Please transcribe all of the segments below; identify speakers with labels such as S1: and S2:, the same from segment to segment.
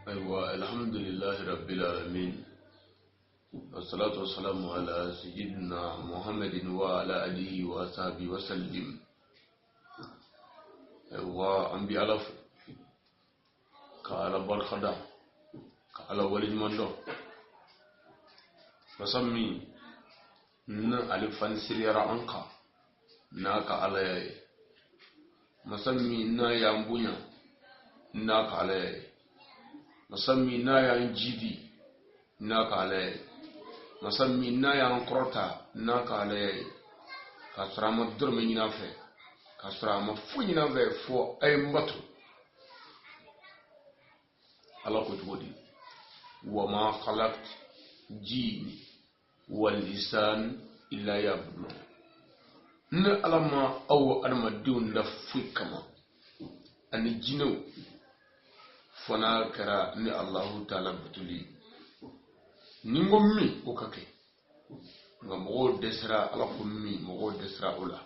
S1: Ayiwa, alhamdulillahi rabbil alamin. Wassalatu wassalamu ala sayyidina Muhammadin wa ala alihi wa sahbihi wa sallim. Ayiwa, an bi Ala fo ka Ala barikada ka Ala waleɲuman dɔn, masa min ni ale fanisiriyara an kan n'a ka alaya ye, masa min n'a y'an bonya n'a ka alaya ye, masa min n'a y'an jidi n'a ka alaya ye, masa min n'a y'an kɔrɔta n'a ka alaya ye, k'a sɔrɔ a ma dɔrɔmɛ ɲini an fɛ, k'a sɔrɔ a ma foyi ɲini an fɛ fo a ye n bato. Ala ko cogo di? Wa ma khalaqt jin wal insan illa liya'budun. Ne Ala ma aw adamadenw da foyi kama ani jinɛw fo n'a kɛra ne Alahu taala batoli ye. Ni n ko min, o ka kɛ. Nka mɔgɔw dɛsɛra, Ala ko min, mɔgɔw dɛsɛra o la.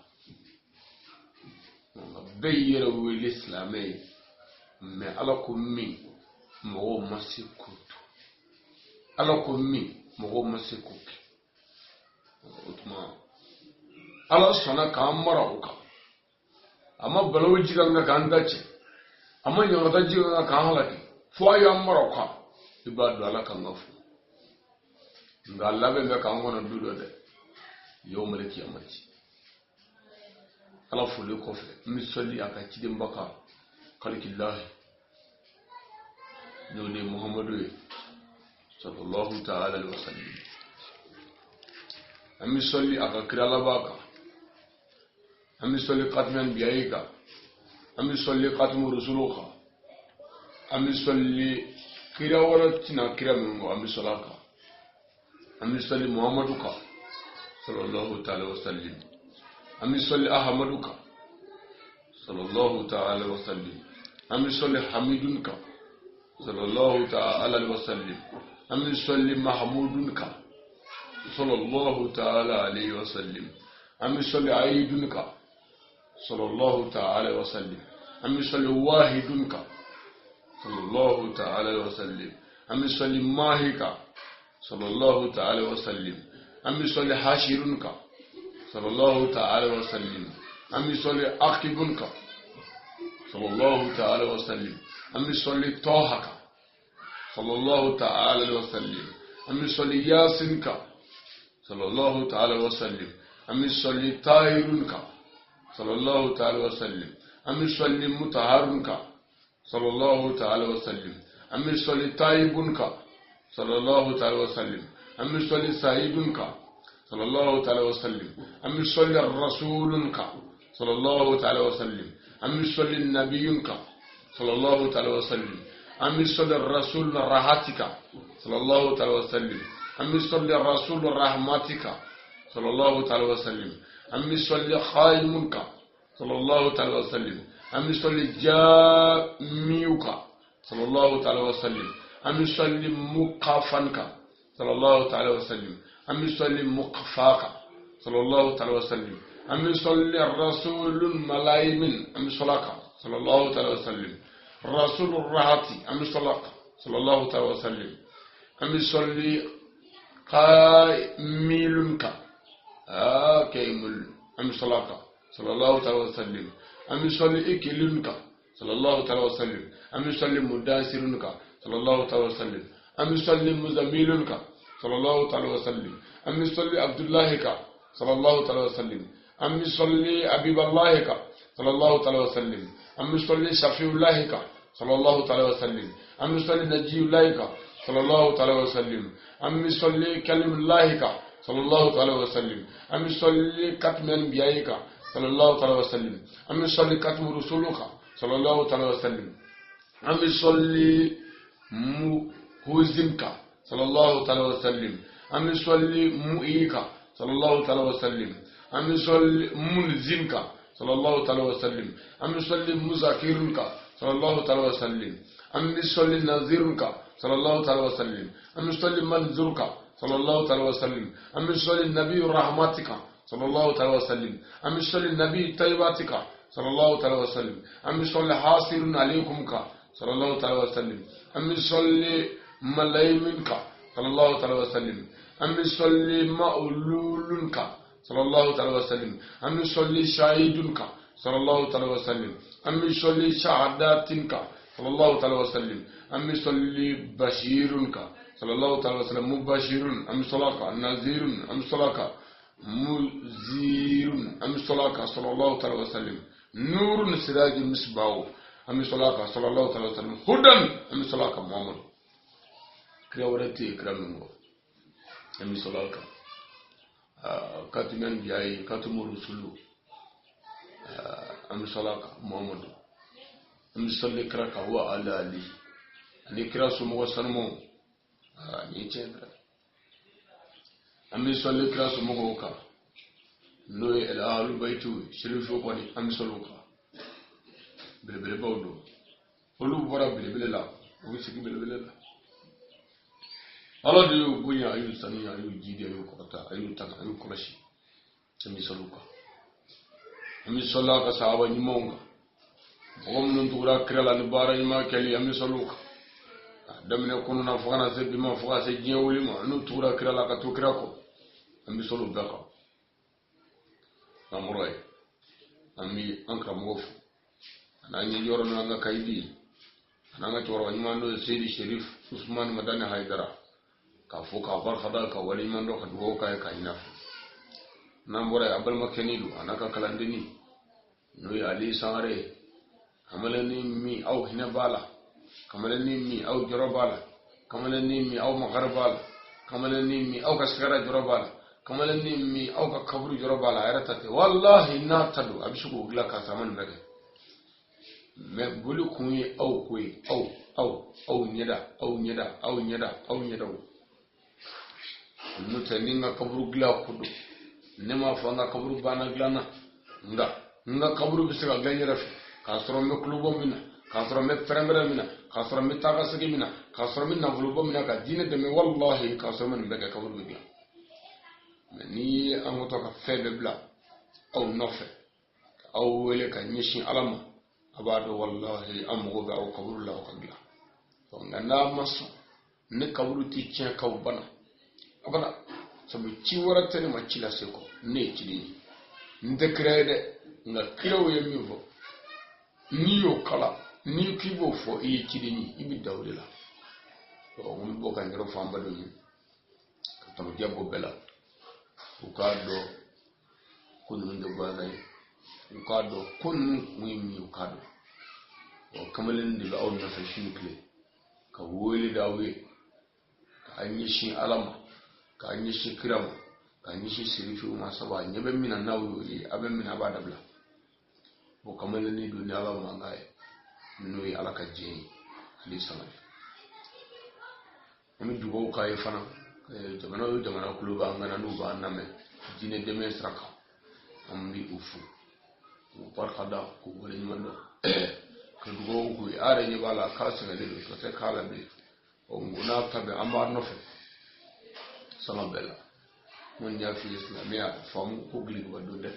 S1: Nka bɛɛ y'i yɛrɛ wele silamɛ ye, mɛ Ala ko min, mɔgɔw ma se k'o to. Ala ko min, mɔgɔw ma se k'o kɛ. O tuma Ala sɔnna k'an mara o kan. A ma balawu jigin an kan k'an da cɛ, a ma ɲangata jigin an kan k'an halaki, fo a y'an mara o kan. I b'a dɔn Ala kan ka fo. Nka labɛn bɛ k'an kɔnɔ du dɔ dɛ, yawmal kiyamati. Ala foli kɔfɛ, n bɛ sɔli a ka cidenba kan, kalikilahi, n'o de ye Muhamadu ye sallallahu ta'ala alaihi wa sallam. An bɛ sɔli a ka kira laban kan, an bɛ sɔli katimu anbiyayi kan, an bɛ sɔli katimu rusulu kan, an bɛ sɔli kira wɛrɛ tɛna kira min kɔ, an bɛ sɔli a kan. An bɛ sɔli Muhamadu kan sallallahu ta'ala wa sallim. An bɛ sɔli Ahamadu kan sallallahu ta'ala wa sallim. An bɛ sɔli Hamidun kan sallallahu ta'ala wa sallim. An bɛ sɔli Mahamudun kan sallallahu ta'ala alayhi wa sallim. An bɛ sɔli Ayidun kan sallallahu ta'ala wa sallim. An bɛ sɔli Wahidun kan sallallahu ta'ala wa sallim. An bɛ sɔli Mahi kan sallallahu ta'ala wa sallim. An bɛ sɔli Hashirun kan sallallahu ta'ala wa sallim. An bɛ sɔli Akibun kan sallallahu ta'ala wa sallim. An bɛ sɔli Tɔha kan sallallahu ta'ala wa sallim. An bɛ sɔli Yasin kan sallallahu ta'ala wa sallim. An bɛ sɔli Tahirun kan sallallahu ta'ala wa sallim. An bɛ sɔli Mutaharun kan sallallahu ta'ala wa sallim. An bɛ sɔli Tayibun kan sallallahu ta'ala wa sallim. An bɛ sɔli Sayidun kan sallallahu ta'ala wa sallim. An bɛ sɔli Rasulun kan sallallahu ta'ala wa sallim. An bɛ sɔli Nabiyun kan sallallahu ta'ala wa sallim. An bɛ sɔli Rasul Rahati kan sallallahu ta'ala wa sallim. An bɛ sɔli Rasul Rahmati kan sallallahu ta'ala wa sallim. An bɛ sɔli Khaimun kan sallallahu ta'ala wa sallim. An bɛ sɔli Jamiu kan sallallahu ta'ala wa sallim. An bɛ sɔli Muqafan kan sallallahu ta'ala wa sallim. An bɛ sɔli Muqafa kan sallallahu ta'ala wa sallim. An bɛ sɔli Rasulun Malaimin, an bɛ sɔli a kan sallallahu ta'ala wa sallim. Rasulur Rahati, an bɛ sɔli a kan sallallahu ta'ala wa sallim. An bɛ sɔli Kaimilun kan, Kaimul, an bɛ sɔli a kan sallallahu ta'ala wa sallim. An bɛ sɔli Ikilun kan sallallahu ta'ala wa sallim. An bɛ sɔli Mudasirun kan sallallahu ta'ala wa sallim. An bɛ sɔli Muzamilun kan sallallahu ta'ala wa sallim. An bɛ sɔli Abdullahi kan sallallahu ta'ala wa sallim. An bɛ sɔli Abiballahi kan sallallahu ta'ala wa sallim. An bɛ sɔli Shafiullahi kan sallallahu ta'ala wa sallim. An bɛ sɔli Najiyullahi kan sallallahu ta'ala wa sallim. An bɛ sɔli Kalimullahi kan sallallahu ta'ala wa sallim. An bɛ sɔli Katimu Anbiyayi kan sallallahu ta'ala wa sallim. An bɛ sɔli Katimu Rusulu kan sallallahu ta'ala wa sallim. An bɛ sɔli Muhuzin kan sallallahu ta'ala wa sallim. An bɛ sɔli Mu'i kan sallallahu ta'ala wa sallim. An bɛ sɔli Munzin kan sallallahu ta'ala wa sallim. An bɛ sɔli Muzakirun kan sallallahu ta'ala wa sallim. An bɛ sɔli Nazirun kan sallallahu ta'ala wa sallim. An bɛ sɔli Manzur kan sallallahu ta'ala wa sallim. An bɛ sɔli Nabi Rahmati kan sallallahu ta'ala wa sallim. An bɛ sɔli Nabi Tayyibati kan sallallahu ta'ala wa sallim. An bɛ sɔli Hasirun alaykum kan. sallallahu ta'ala wa sallim. An bɛ sɔli malayimin kan, sallallahu ta'ala wa sallim. An bɛ sɔli ma'ululun kan, sallallahu ta'ala wa sallim. An bɛ sɔli shahidun kan, sallallahu ta'ala wa sallim. An bɛ sɔli shahadatin kan, sallallahu ta'ala wa sallim. An bɛ sɔli bashirun kan, sallallahu ta'ala wa sallam. Mubashirun, an bɛ sɔli a kan. Nazirun, an bɛ sɔli a kan. Muzirun, an bɛ sɔli a kan, sallallahu ta'ala wa sallim. Nurun siraji misbahu, an bɛ sɔli a kan, sallallahu ta'ala wa sallam. Hudan, an bɛ sɔli a kan, Muhammadu. Kira wɛrɛ tɛ yen kira min kɔ, an bɛ sɔli a kan. Katimu biyayi, katimu rusulu, an bɛ sɔli a kan, Muhammadu. An bɛ sɔli kira kan wa ala ali ani kira somɔgɔ sanumaw. Nin ye tiɲɛ dɛ. An bɛ sɔli kira somɔgɔw kan, n'o ye alu bayitu ye, serifu kɔni, an bɛ sɔli o kan. Belebelebaw don, olu bɔra belebele la, u bɛ sigi belebele la. Ala de y'u bonya, a y'u sanuya, a y'u jidi, a y'u kɔrɔta, a y'u tanga, a y'u kɔlɔsi. An bɛ sɔli o kan. An bɛ sɔli a ka sahaba ɲumanw kan, mɔgɔ minnu tugura kira la ni baara ɲuman kɛli, an bɛ sɔli o kan. K'a daminɛ kunun na fo ka na se bi ma, fo ka se diɲɛ wuli ma, n'u tugura kira la ka to kira kɔ, an bɛ sɔli o bɛɛ kan. N'an bɔra yen, an bɛ an karamɔgɔ fo, a n'an ɲɛjɔyɔrɔ n'an ka kayidi, a n'an ka cɛkɔrɔba ɲuman n'o ye Seyidi Sherif Usumani Madani Hayidara, k'a fo k'a barika da, ka waleɲuman dɔn, ka dugawu k'a ye, k'a ɲini a fɛ. N'an bɔra yen, a balimakɛni don, a n'a ka kalandenni n'o ye Ali Sangare ye, kamalennin min aw hinɛ b'a la, kamalennin min aw jɔrɔ b'a la, kamalennin min aw makari b'a la, kamalennin min aw ka sigara jɔrɔ b'a la, kamalennin min aw ka kaburu jɔrɔ b'a la. A yɛrɛ ta tɛ, walahi n'a ta don, a bɛ se k'o dilan k'a sɔrɔ a ma nin bɛɛ kɛ. Mɛ boli kun ye aw ko ye, aw aw aw ɲɛda, aw ɲɛda, aw ɲɛda, aw ɲɛdaw. N'o tɛ, ni n ka kaburu dilan ko don, ne m'a fɔ n ka kaburu banna dilanna, nka n ka kaburu bɛ se ka dilan n yɛrɛ fɛ, k'a sɔrɔ n bɛ kulobɔ min na, k'a sɔrɔ n bɛ pɛrɛnpɛrɛn min na, k'a sɔrɔ n bɛ taa ka segin min na, k'a sɔrɔ n bɛ nafolobɔ min na ka diinɛ dɛmɛ, walahi k'a sɔrɔ n bɛ nin bɛɛ kɛ, kaburu bɛ dilan. Mɛ n'i ye an kɔtɔ ka fɛn bɛɛ bila aw nɔfɛ, ka aw wele ka ɲɛsin Ala ma, a b'a dɔn walahi an mago bɛ aw kaburu la, aw ka dilan. Nka n'a ma sɔn, ne kaburu tɛ tiɲɛ k'aw bana abada, sabu ci wɛrɛ tɛ ne ma ci lase kɔ. Ne ye ciden ye, n tɛ kira ye dɛ, nka kiraw ye min fɔ, n'i y'o kala, n'i k'i b'o fɔ, i ye ciden ye, i bɛ da o de la. N bɛ bɔ ka n yɔrɔ fɔ an badenw ye, ka tamajiya bɔ bɛɛ la, u k'a dɔn ko ninnu tɛ gansan ye, u k'a dɔn ko ninnu kun ye min ye, u k'a dɔn. Kamalen de bɛ aw nɔfɛ su ni tile, ka wele d'aw ye, k'a ɲɛsin Ala ma, k'a ɲɛsin kira ma, k'a ɲɛsin serifiw ma, sabu a ɲɛ bɛ min na, n'aw y'o ye, a bɛ min na, a b'a dabila. O kamalennin don ni Ala mankan ye, n'o ye Ala ka diɲɛ ye, ale sabali. An bɛ dugawu k'a ye fana, jamana o jamana kulo b'an kana n'u b'an lamɛn diinɛ dɛmɛ sira kan, an bɛ u fo k'u barika da, k'u waleɲuman dɔn, ka dugawu k'u ye. A yɛrɛ ɲɛ b'a la k'a sɛgɛnnen don, tɔ tɛ k'a la bilen. Ɔ nko n'a ta bɛɛ, an b'a nɔfɛ sanga bɛɛ la. N kɔni y'a f'i ye, silamɛya faamu ko gilikiba don tɛ,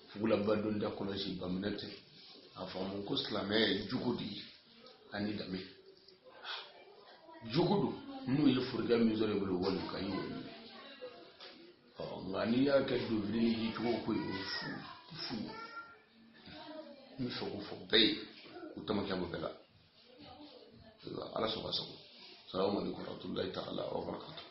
S1: fugulaba don tɛ, kɔlɔsi baminɛ tɛ. A faamu ko silamɛya ye jogo de ye ani danbe. Jogo don, n'u ye forokɛ min sɔrɔ i bolo, wali ka y'o minɛ. Nka n'i y'a kɛ donfini ni yicogo ko ye, o ye fu fu. N bɛ fɛ k'o fɔ bɛɛ ye, k'u tamakɛ bɔ bɛɛ la. Ala sɔn ka sago. Salamu alaikum warahmatullahi ta'ala wa barakatuh.